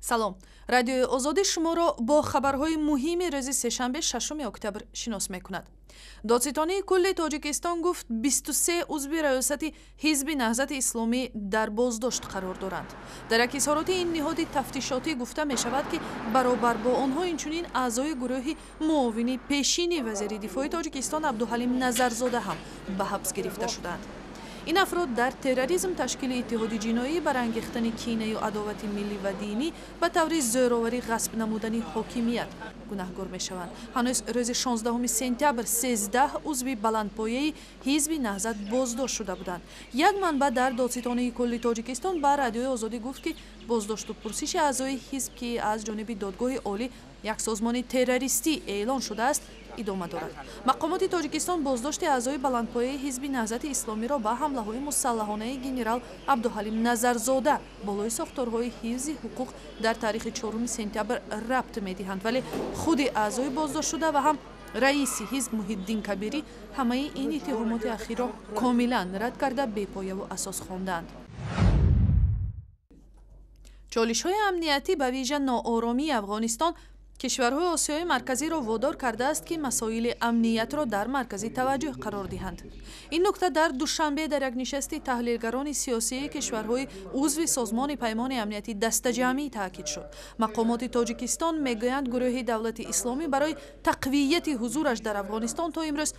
Салом, Радиои Озодӣ шуморо бо хабарҳои муҳими рӯзи сешанбе, 6 октябр шинос мекунад. Додситонии кулли Тоҷикистон гуфт, 23 узви раёсати Ҳизби Наҳзати Исломӣ дар боздошт қарор доранд. Дар як изҳороти ин ниҳоди тафтишотӣ гуфта мешавад, ки баробар бо онҳо инчунин аъзои гурӯҳи муовини пешини вазири дифои Тоҷикистон Абдуҳалим Назарзода ҳам ба ҳабс гирифта шудаанд. Ин афрод дар терроризм, ташкили иттиҳоди ҷиноӣ, барангехтани кинаю адовати миллӣ ва динӣ, ба таври зӯроварӣ ғасб намудани ҳокимият гунаҳгор мешаванд. Ҳанӯз рӯзи 16 сентябр 13 узви баландпояи Ҳизби Наҳзат боздошт шуда буданд. Як манбаъ дар Додситонии кулли Тоҷикистон ба Радиои Озодӣ гуфт, ки боздошту пурсиши аъзои ҳизб, ки аз ҷониби Додгоҳи Олӣ як созмони террористӣ эълон шудааст, идома дорад. Мақомоти Тоҷикистон боздошти аъзои баландпояи Ҳизби Наҳзати Исломиро ба ҳамлаҳои мусаллаҳонаи генерал Абдуҳалим Назарзода болои сохторҳои ҳифзи ҳуқуқ дар таърихи 4 сентябр рабт медиҳанд, вале худи аъзои боздоштшуда ва ҳам раиси ҳизб Муҳиддин Кабирӣ ҳамаи ин иттиҳомоти ахирро комилан рад карда, бепояву асос хондаанд. Чолишҳои амниятӣ, ба вижа нооромии Афғонистон, кишварҳои Осиёи Марказиро водор кардааст, ки масоили амниятро дар маркази таваҷҷӯҳ қарор диҳанд. Ин нукта дар Душанбе дар як нишасти таҳлилгарони сиёсии кишварҳои узви Созмони Паймони Амнияти Дастаҷамъӣ таъкид шуд. Мақомоти Тоҷикистон мегӯянд, гурӯҳи Давлати Исломӣ барои тақвияти ҳузураш дар Афғонистон то имрӯз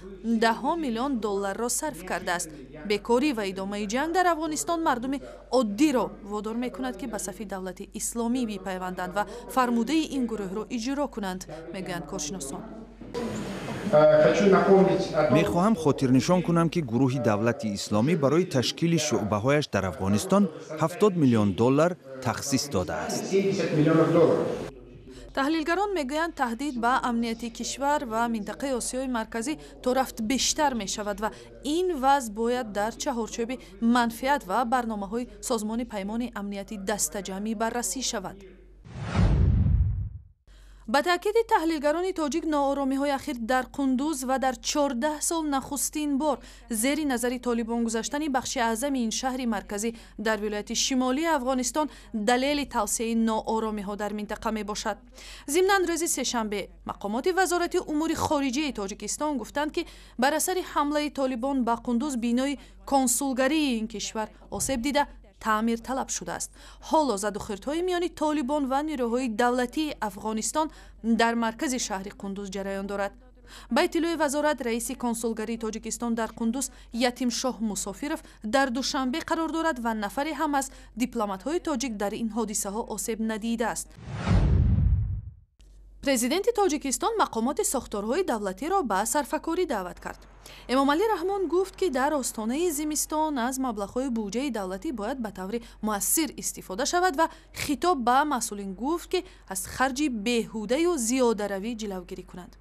даҳҳо миллион долларро сарф кардааст. Бекорӣ ва идомаи ҷанг дар Афғонистон мардуми оддиро водор мекунад, ки ба сафи Давлати Исломӣ бипайванданд ва фармудаи ин гурӯҳро иҷро кунанд, мегӯянд коршиносон. Мехоҳам хотирнишон кунам, ки гурӯҳи Давлати Исломӣ барои ташкили шӯъбаҳояш дар Афғонистон 70 миллион доллар тахсис додааст. Таҳлилгарон мегӯянд, таҳдид ба амнияти кишвар ва минтақаи Осиёи Марказӣ то рафт бештар мешавад ва ин вазъ бояд дар чаҳорчӯби манфиат ва барномаҳои Созмони Паймони Амнияти Дастаҷамъӣ баррасӣ шавад. Ба таъкиди таҳлилгарони тоҷик, нооромиҳои ахир дар Қундуз ва дар 14 сол нахустин бор зери назари толибон гузаштани бахши аъзами ин шаҳри марказӣ дар вилояти шимолии Афғонистон далели тавсеаи нооромиҳо дар минтақа мебошад. Зимнан, рӯзи сешанбе мақомоти Вазорати умури хориҷияи Тоҷикистон гуфтанд, ки бар асари ҳамлаи толибон ба Қундуз бинои консулгарии ин кишвар осеб дида, таъмирталаб шудааст. Ҳоло задухӯрдҳои миёни толибон ва нерӯҳои давлатии Афғонистон дар маркази шаҳри Қундуз ҷараён дорад. Ба иттилои вазорат, раиси консулгарии Тоҷикистон дар Қундуз Ятимшоҳ Мусофиров дар Душанбе қарор дорад ва нафаре ҳам аз дипломатҳои тоҷик дар ин ҳодисаҳо осеб надидааст. Президенти Тоҷикистон мақомоти сохторҳои давлатиро ба сарфакорӣ даъват кард. Эмомалӣ Раҳмон гуфт, ки дар остонаи зимистон аз маблағҳои буҷаи давлатӣ бояд ба таври муассир истифода шавад ва хитоб ба масъулин гуфт, ки аз харҷи беҳудаю зиёдаравӣ ҷилавгирӣ кунанд.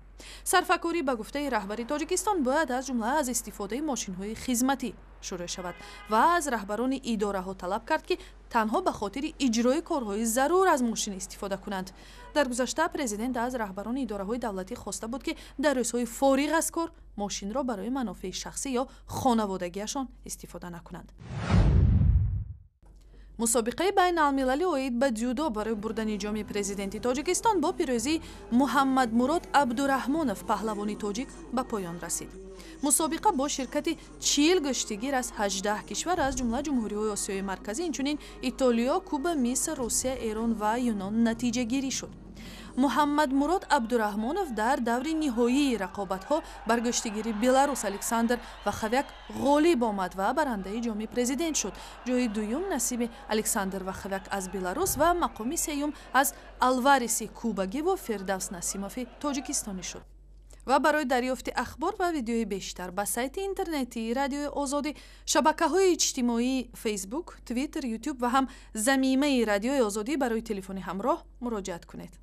Сарфакорӣ, ба гуфтаи раҳбари Тоҷикистон, бояд аз ҷумла аз истифодаи мошинҳои хизматӣ шурӯъ шавад ва аз раҳбарони идораҳо талаб кард, ки танҳо ба хотири иҷрои корҳои зарур аз мошин истифода кунанд. Дар гузашта президент аз раҳбарони идораҳои давлатӣ хоста буд, ки дар рӯзҳои фориғ аз кор мошинро барои манофеи шахсӣ ё хонаводагиашон истифода накунанд. Мусобиқаи байналмилалӣ оид ба дзюдо барои бурдани ҷоми президенти Тоҷикистон бо пирӯзии Муҳаммадмурод Абдураҳмонов, паҳлавони тоҷик, ба поён расид. Мусобиқа бо ширкати 40 гӯштигир аз 18 кишвар, аз ҷумла ҷумҳуриҳои Осиёи Марказӣ, инчунин Итолиё, Куба, Миср, Русия, Эрон ва Юнон натиҷагирӣ шуд. Муҳаммадмурод Абдураҳмонов дар даври ниҳоии рақобатҳо бар гӯштигири беларус Александр Вахавяк ғолиб омад ва барандаи ҷоми президент шуд. Ҷои дуюм насиби Александр Вахавяк аз Беларус ва мақоми сеюм аз Алвариси кубагиву Фирдавс Насимови тоҷикистонӣ шуд. Ва барои дарёфти ахбор ва видеои бештар ба сайти интернетии Радиои Озодӣ, шабакаҳои иҷтимоии Фейсбук, Твиттер, Ютуб ва ҳам замимаи Радиои Озодӣ барои телефони ҳамроҳ муроҷиат кунед.